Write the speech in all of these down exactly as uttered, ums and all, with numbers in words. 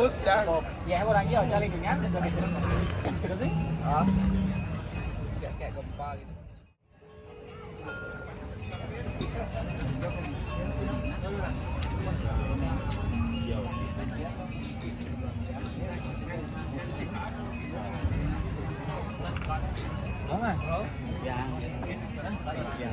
Terus dah. Ya, orang dia cari dengan. Ah. Kayak, kayak gempa gitu. Halo, Mas. Halo. Ya, masih mungkin. Ya.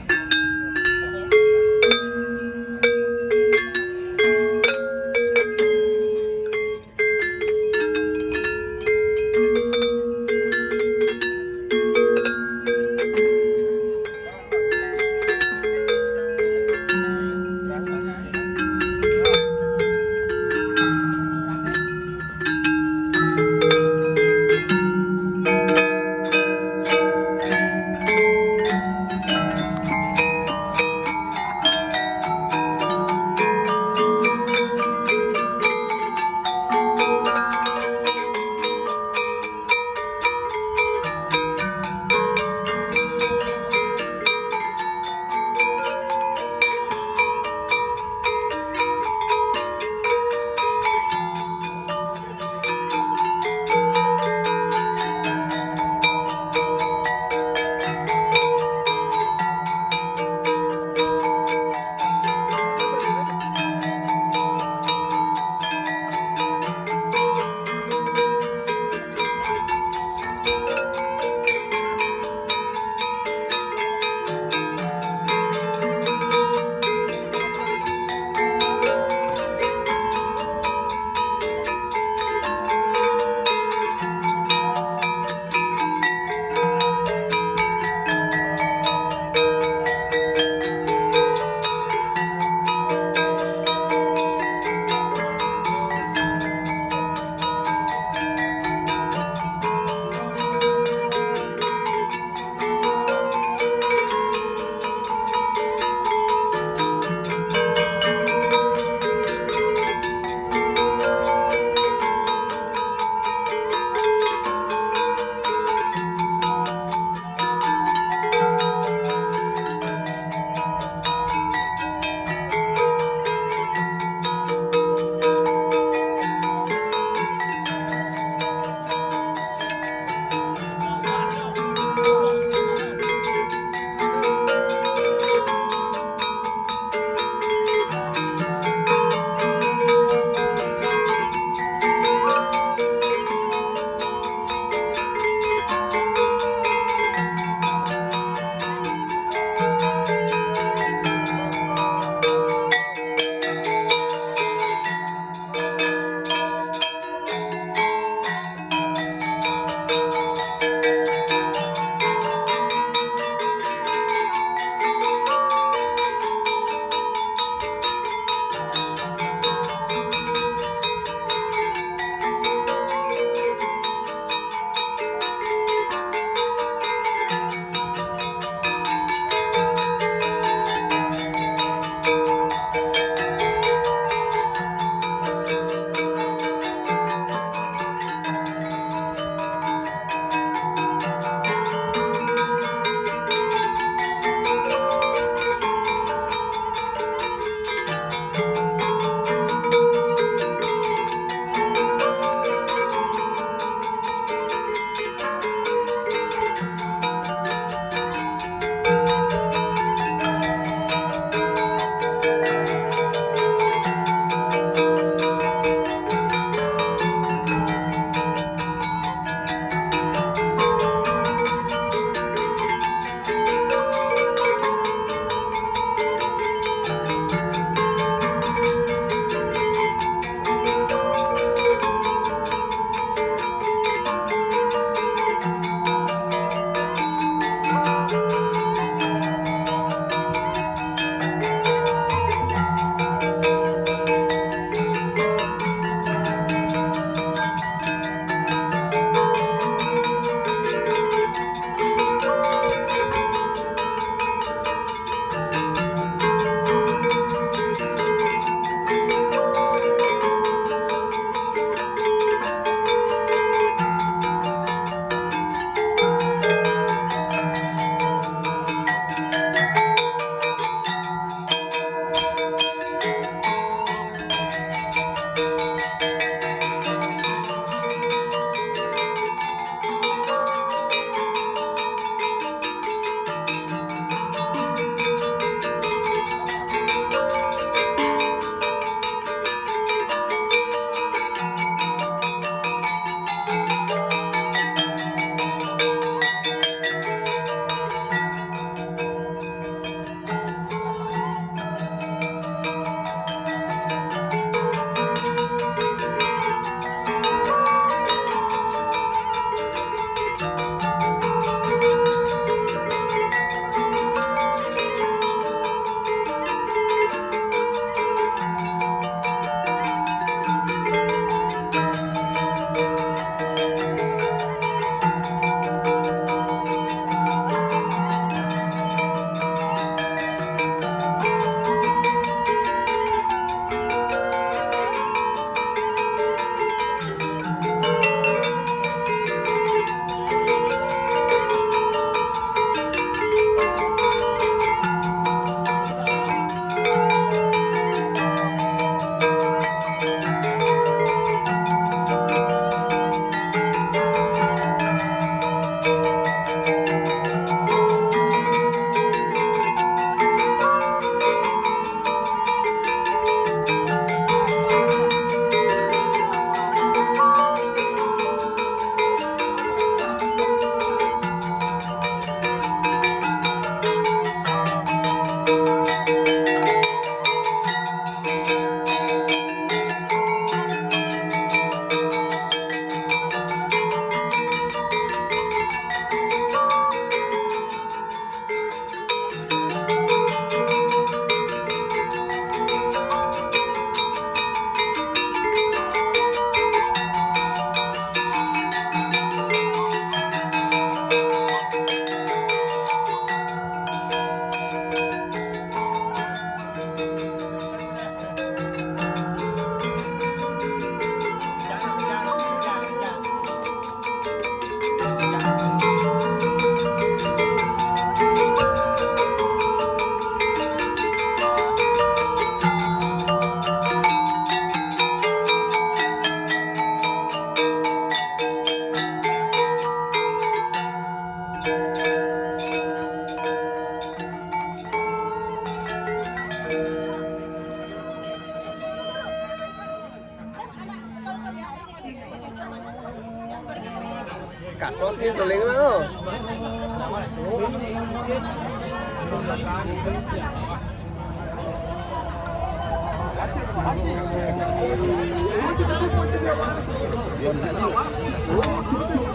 Katos ni seling mana?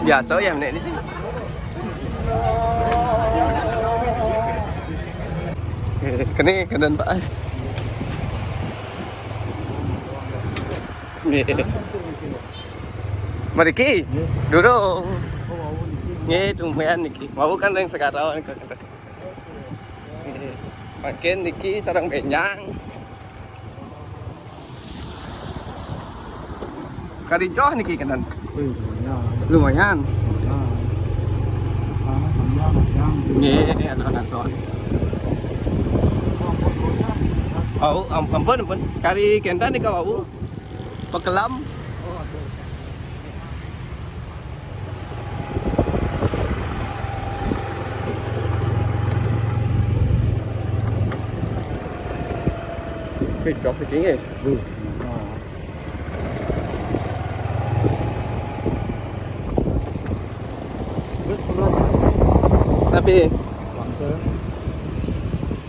Biasa ya nek di sini. Kene kanan Pak. Nggih. Mriki. Nggih. Durung. Oh, wau niki. Nggih, tumben niki. Wau kan ring Sekarang. Nggih. Mangkin niki sareng benjang. Kari joh niki kenten. Wih, lumayan. Lumayan. Lumayan. Panas panjang, panjang. Nggih, aton-aton. Oh, am-, ampun, ampun. Kari kenten nika wau. Pekelam. Wih, joh iki nggih. Wih. Wis keluar. Tapi bangsa.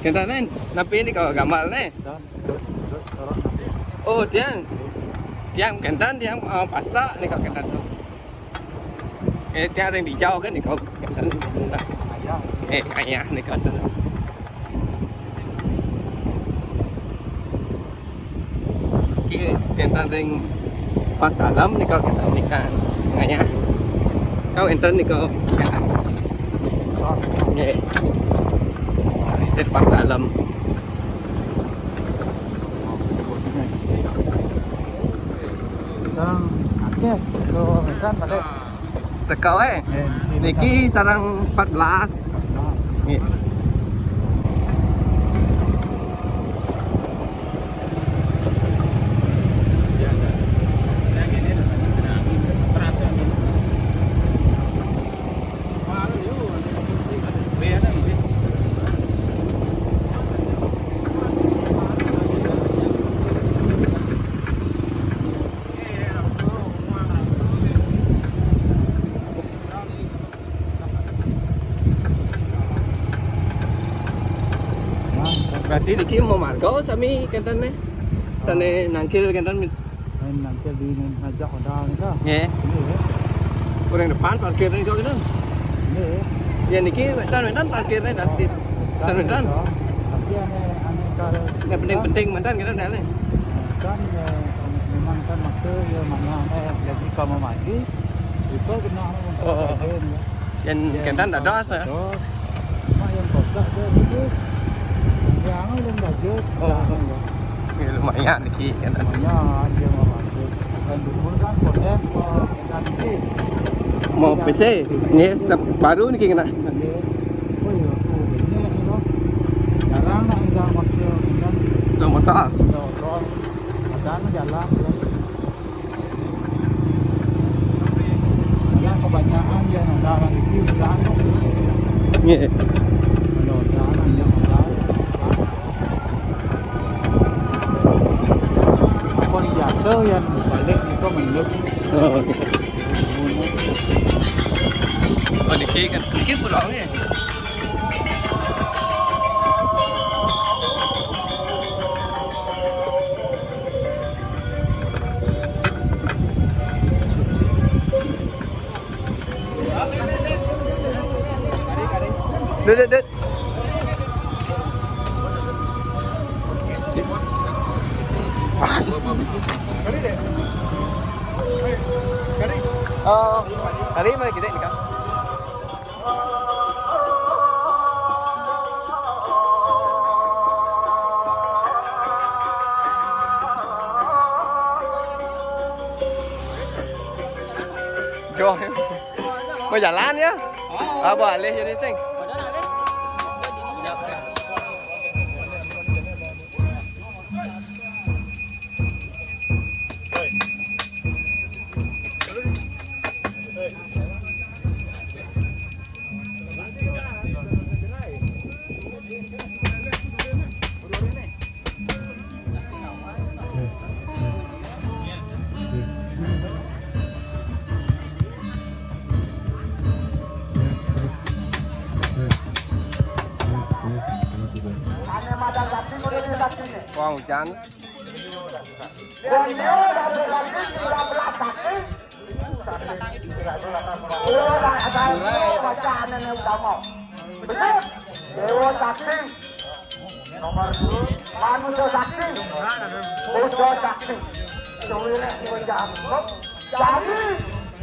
Kenten, tapi ini kalau gamal nih. Dan terus, terus, terus. Oh, tiang. Tiang kenten, tiang, eh, pasak nih kalau kenten. Eh, tiang ring dijau kan nih kalau kenten. Ayah. Eh, ayah nih kalau kenten. Iki kenten ring pas dalem nika kenten nika ngayah. Kau enten nika ya. Nggih. Isen pas dalem. Tang akeh, lo mesan balik. Sekawan, eh. Niki sareng empat belas. Nggih. Berarti niki mau marga sami kenten nih. Sane nangkil kenten mit-, main nangkil di ngajak udah nih kah? Nggih. Ini ya. Kurang depan parkir nih kok gitu. Ini ya. Ya niki wetan-wetan parkirnya dan di wetan-wetan. Tapi ane ane kalau yang penting-penting mantan kita dah nih. Kan ya, memang kan waktu ya mana eh jadi kamu maju itu kena untuk. Oh. Yen kenten dados, ya? Dados. Mak yang kotak dia gitu. Yang ada yang baju. Oh. Nah, ya. Ya, lumayan niki kenten. Lumayan dia mau baju. Dan dulu kan kotak mau kita niki. Mau P C, nggih, sep-, baru niki kena. Iya. Oh iya, tuh, ini, ini, loh. Jarang nak kita waktu ini kan. Tuh, motor. Motor. Kadang jalan, ya. Ya, kebanyakan ya, nggak lagi hujan. Nggih. Kalau hujan, ya, hujan. Apa biasa yang balik itu mendut. Oh, nggih. Oh, niki kan, niki pulang, nggih. Dut, dut, dut. Oh, hari mana kita ni, Kak? Joh. Mau jalan ya? Ah, balik jadi sing. Hujan. Borneo dari lagi tiga belas kaki. Murah ya. Baca aneh utama. Betul. Dewa Sakti. Nomor dua, Manusia Sakti. Ujo Sakti. Suwireh Siwajangkep. Jadi,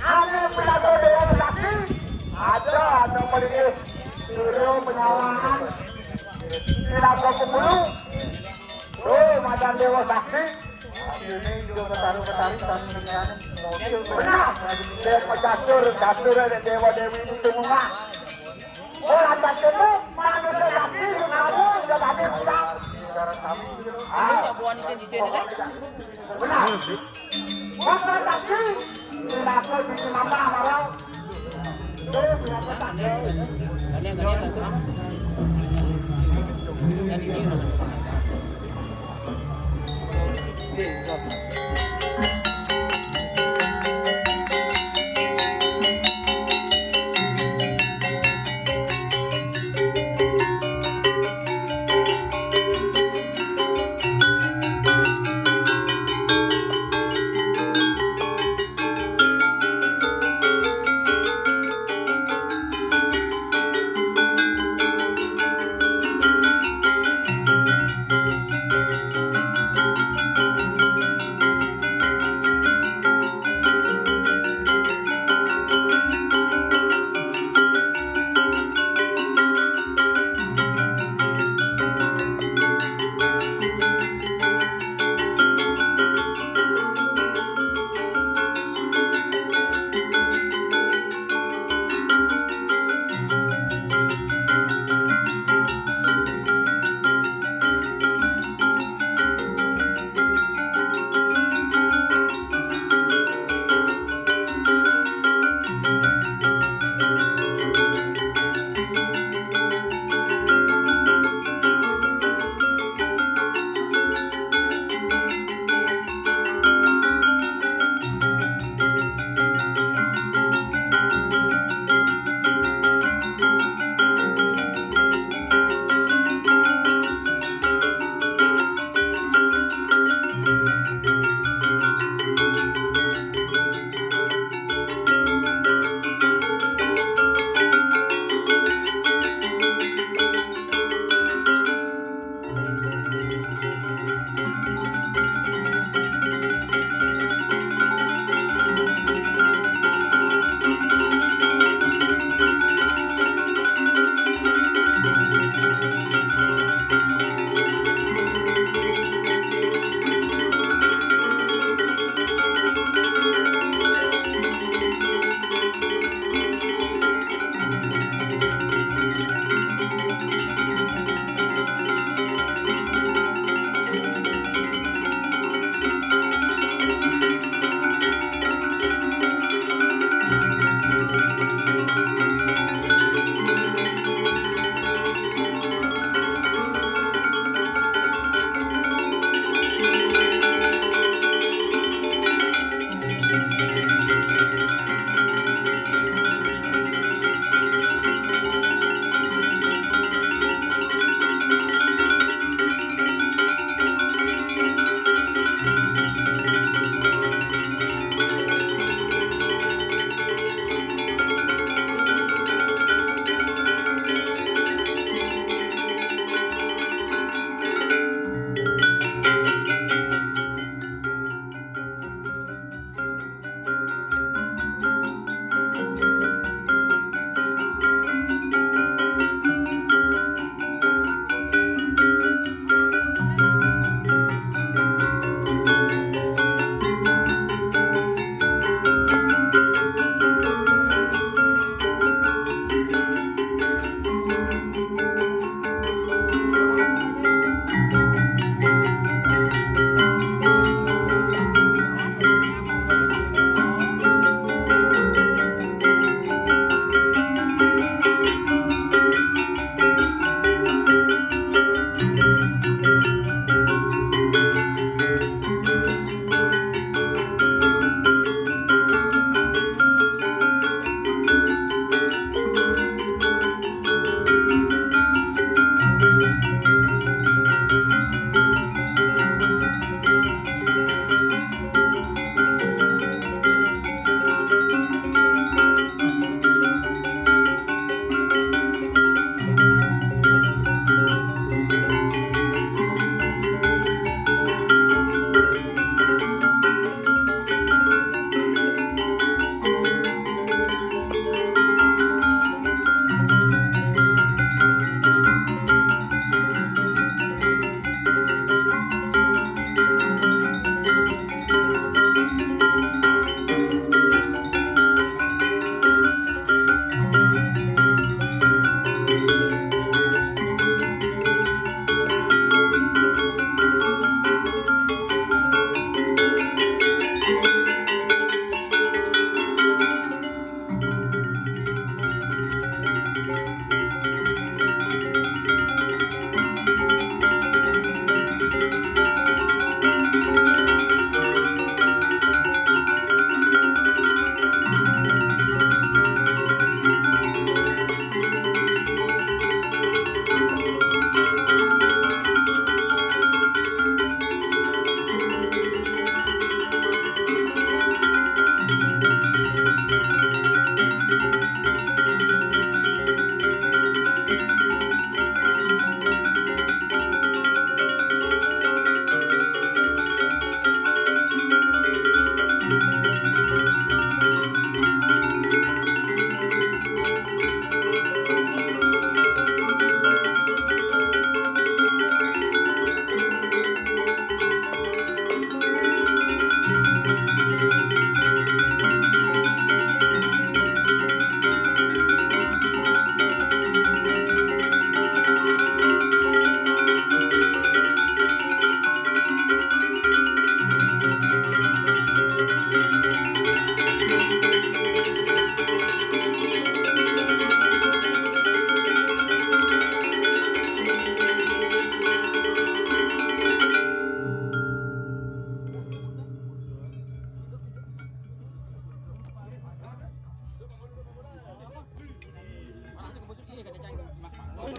aneh pidato Dewa Sakti. Ada anu melilit. Suruh penyawangan. Pidato pemulu. Oh, madan Dewa Sakti. Ini juga ketarik-ketarik dan dengan mobil. Benar. Dewa catur, catur ada Dewa Dewi itu semua. Oh, lantas itu, manusia Sakti, kamu udah tadi bilang. Ah. Ini bukan ikan di sini, kan? Benar. Putra Sakti, pindato di Sinambah, Marau. Tuh, pindato Sakti. Ganyan, ganyan, langsung. Yan, ini, no?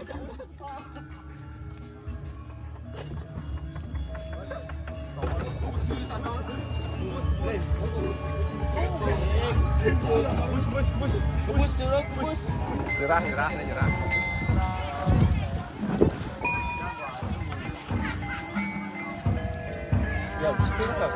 Push, push, push, push. Push, jeruk, push. Jerah, jerah, jerah. Ya, betul tak?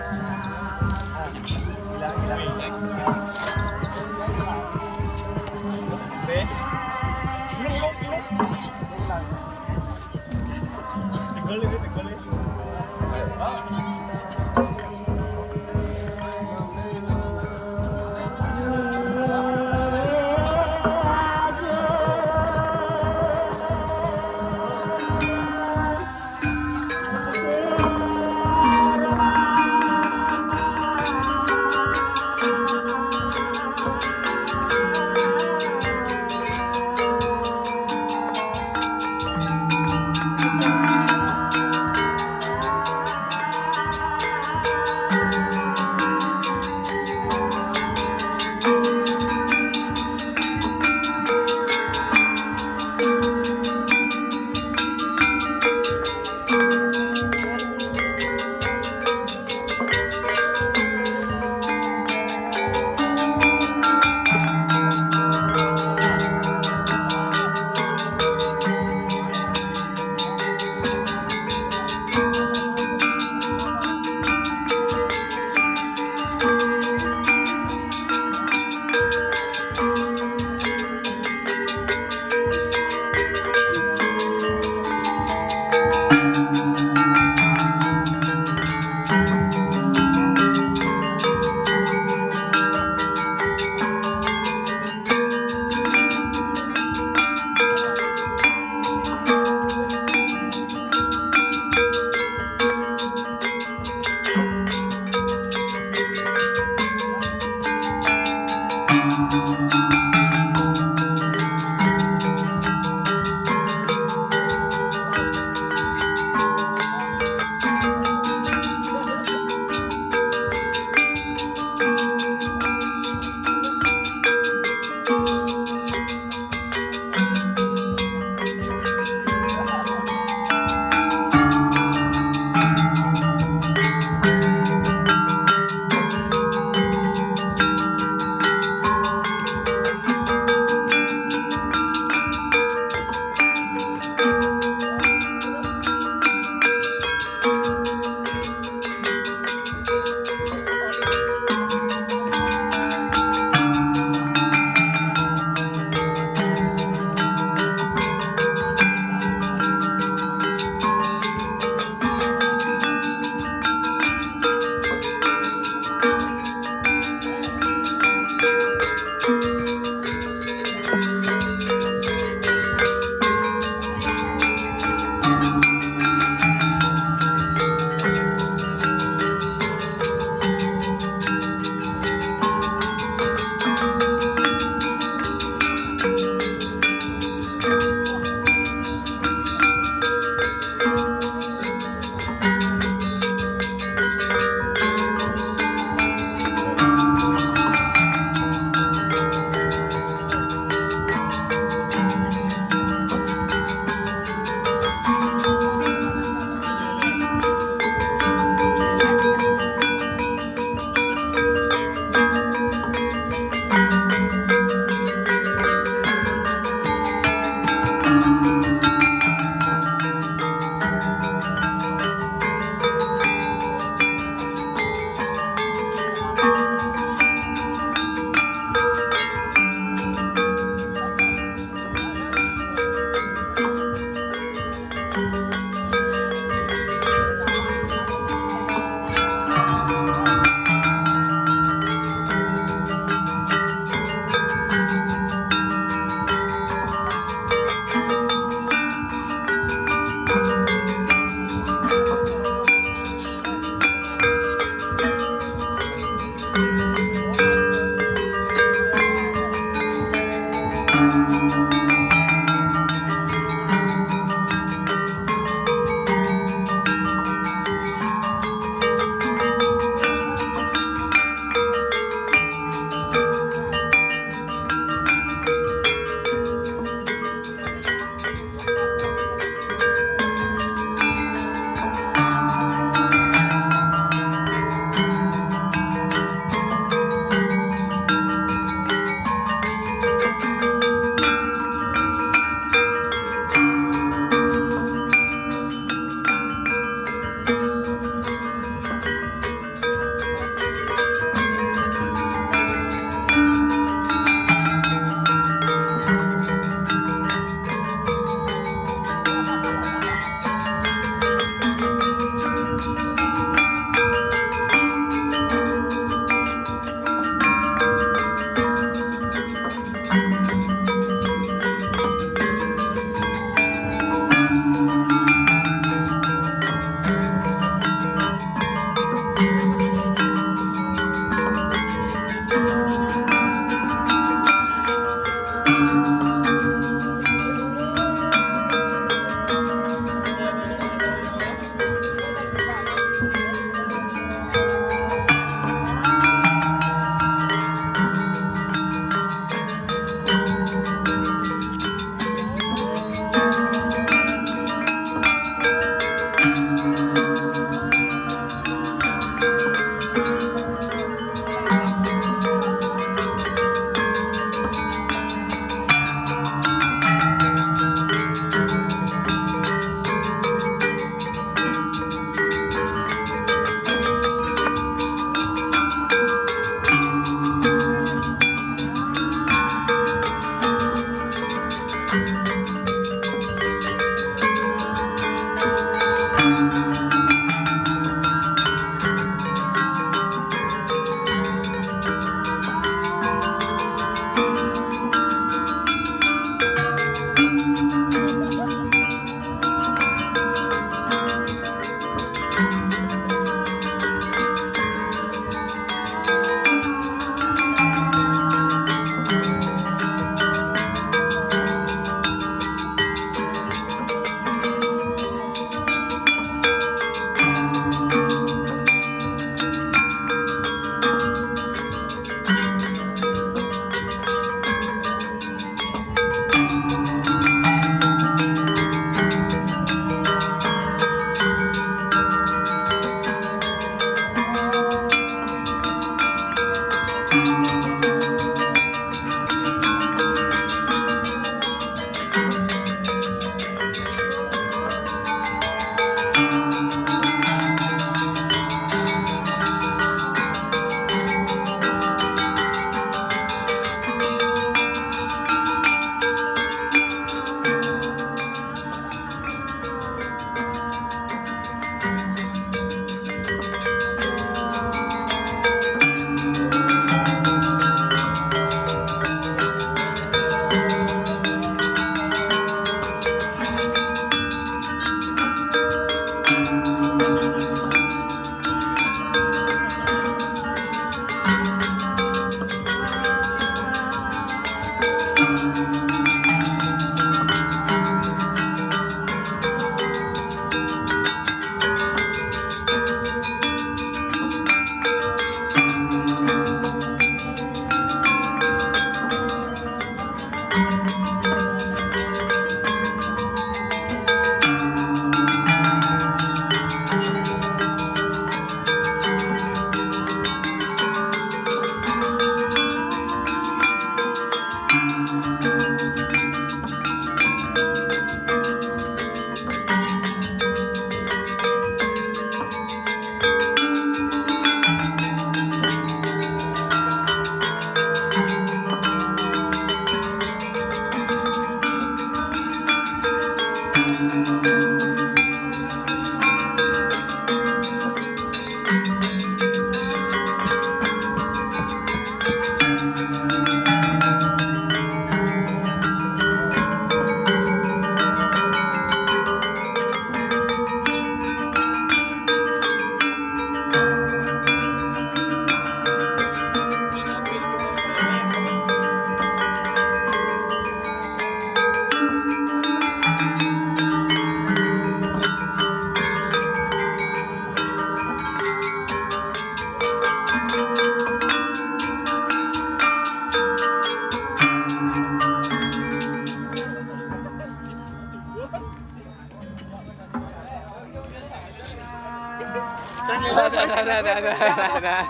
Dah, dah, dah, dah, dah.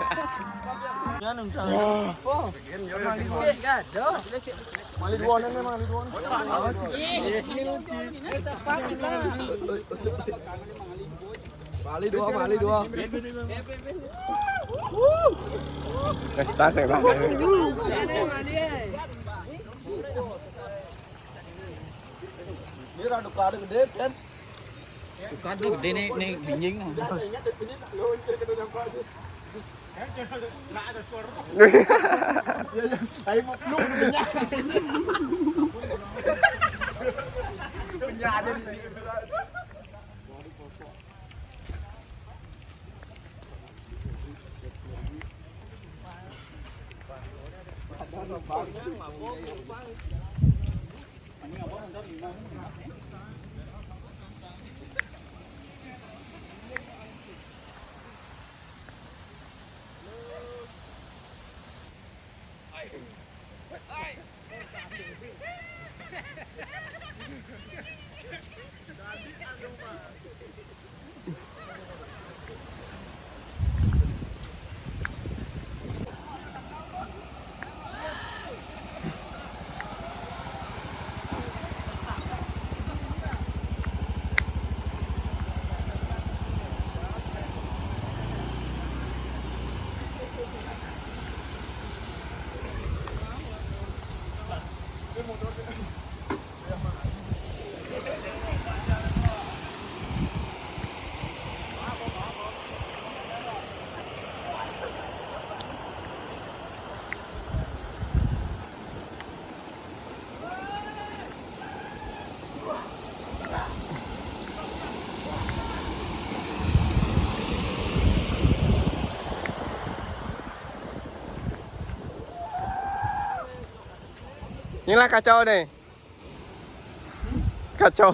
Wah. Mali dua ni, mali dua ni. Mali dua, mali dua. Eh, tasik, tasik. Ini rada kada gede, Pen. Bukan tu gede ni, ni binjing. Tapi lu punya. Punya ada di sini. Inilah kacau deh. Kacau.